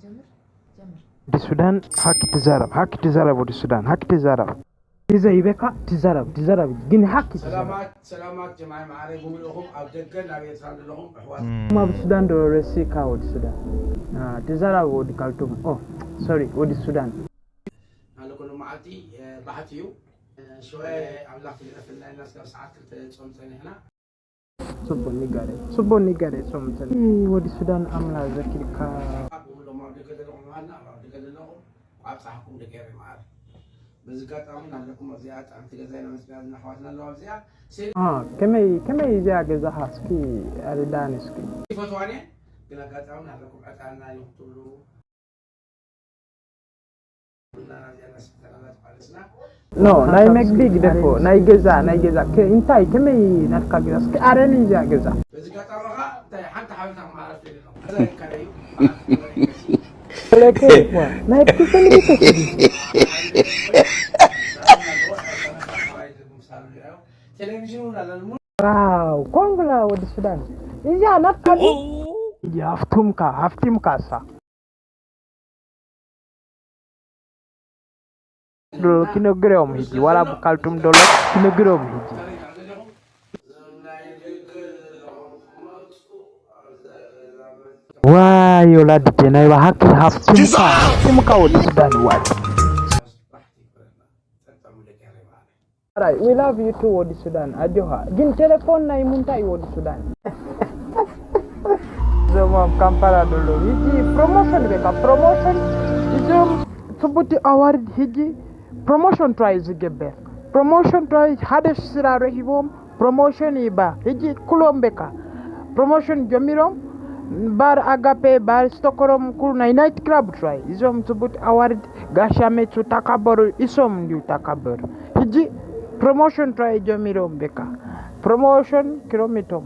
ወዲ ሱዳን ሀክ ትዛረብ፣ ሀክ ትዛረብ፣ ወዲ ሱዳን ሀክ ትዛረብ። ይዘ ይበካ ትዛረብ፣ ትዛረብ ግን ሀክ ትዛረብ። ሰላማት ሰላማት ጀማዓ ማዕረ ብምልእኹም ኣብ ደገን ኣብ ኤርትራን ዘለኹም ኣሕዋት ማ ብሱዳን ዶ ረሲካ ወዲ ሱዳን ትዛረብ ወዲ ካልቱም ኦ ሶሪ ወዲ ሱዳን ናለኮ ሎማዓልቲ ባሕቲ እዩ። ሽወ ኣምላኽ ትግደፈልና ኢልና እስካብ ሰዓት ክልተ ጾም ጸኒሕና። ጽቡቅ ንገረ ጽቡቅ ንገረ ጾምትን ወዲ ሱዳን ኣምላ ዘኪርካ ብሎም ኣብ ደገ ዘለኹም ምሃልና ኣብ ደገ ዘለኹም ኣብጻሕኩም ደቂ ኤረይ መዓር። በዚ ኣጋጣሚ ናለኩም ኣብዚኣ ጣዕምቲ ገዛይ ነመስግና ዝናሕዋትና ኣለዋ ኣብዚኣ አ፣ ከመይ ከመይ እዚኣ ገዛኻ እስኪ ኣርዳኒ እስኪ። ይፈትዋን እየ ግን ኣጋጣሚ ናለኩም ዕጣንና እዮም ትብሉ። ኖ ናይ መግቢ ግደፎ ናይ ገዛ ናይ ገዛ ከ- እንታይ ከመይ ናትካ ገዛ እስኪ ኣረኒ እዚኣ ገዛ። በዚ ኣጋጣሚ ኸዓ እንታይ ሓንቲ ሓበሬታ ክመሃረልኩም ደሊ ኣለኹ። ለከ ዋ ናይ ክልተ ሚኒት ወሰዲ። ቴሌቪዥን እውን ኣለኒ። ዋው ኮንግራ ወዲ ሱዳን እዚኣ ናትካ ድዩ? ሃፍቱምካ ሃፍቲምካ እሳ ኪነግርዮም ሕጂ ዋላ ብካልቱም ዶሎ ኪነግርዮም ሕጂ። ዋይ ወላዲቴ ናይ ባሃኪ ሃፍቲምካ ሃፍቲምካ ወዲ ሱዳን ዋይ። Right, we love you too ወዲ ሱዳን ኣጆኻ። ግን ቴሌፎን ናይ ሙንታይ እዩ ወዲ ሱዳን? እዞም ኣብ ካምፓላ ደሎ ሕጂ ፕሮሞሽን ቤካ ፕሮሞሽን እዞም ጽቡቲ ኣዋርድ ሕጂ ፕሮሞሽን ትራይ ዝገበር ፕሮሞሽን ትራይ ሓደ ስራ ረሂቦም ፕሮሞሽን ይባ ሕጂ ኩሎም ቤካ ፕሮሞሽን ጀሚሮም ባር ኣጋፔ ባር ስቶኮሮም ኩሉ ናይ ናይት ክላብ ትራይ እዞም ጽቡት ኣዋርድ ጋሻ ሜቱ ታካበሩ ኢሶም እንዲዩ ታካበሩ ሕጂ ፕሮሞሽን ትራይ ጀሚሮም ቤካ ፕሮሞሽን ኪሎሜቶም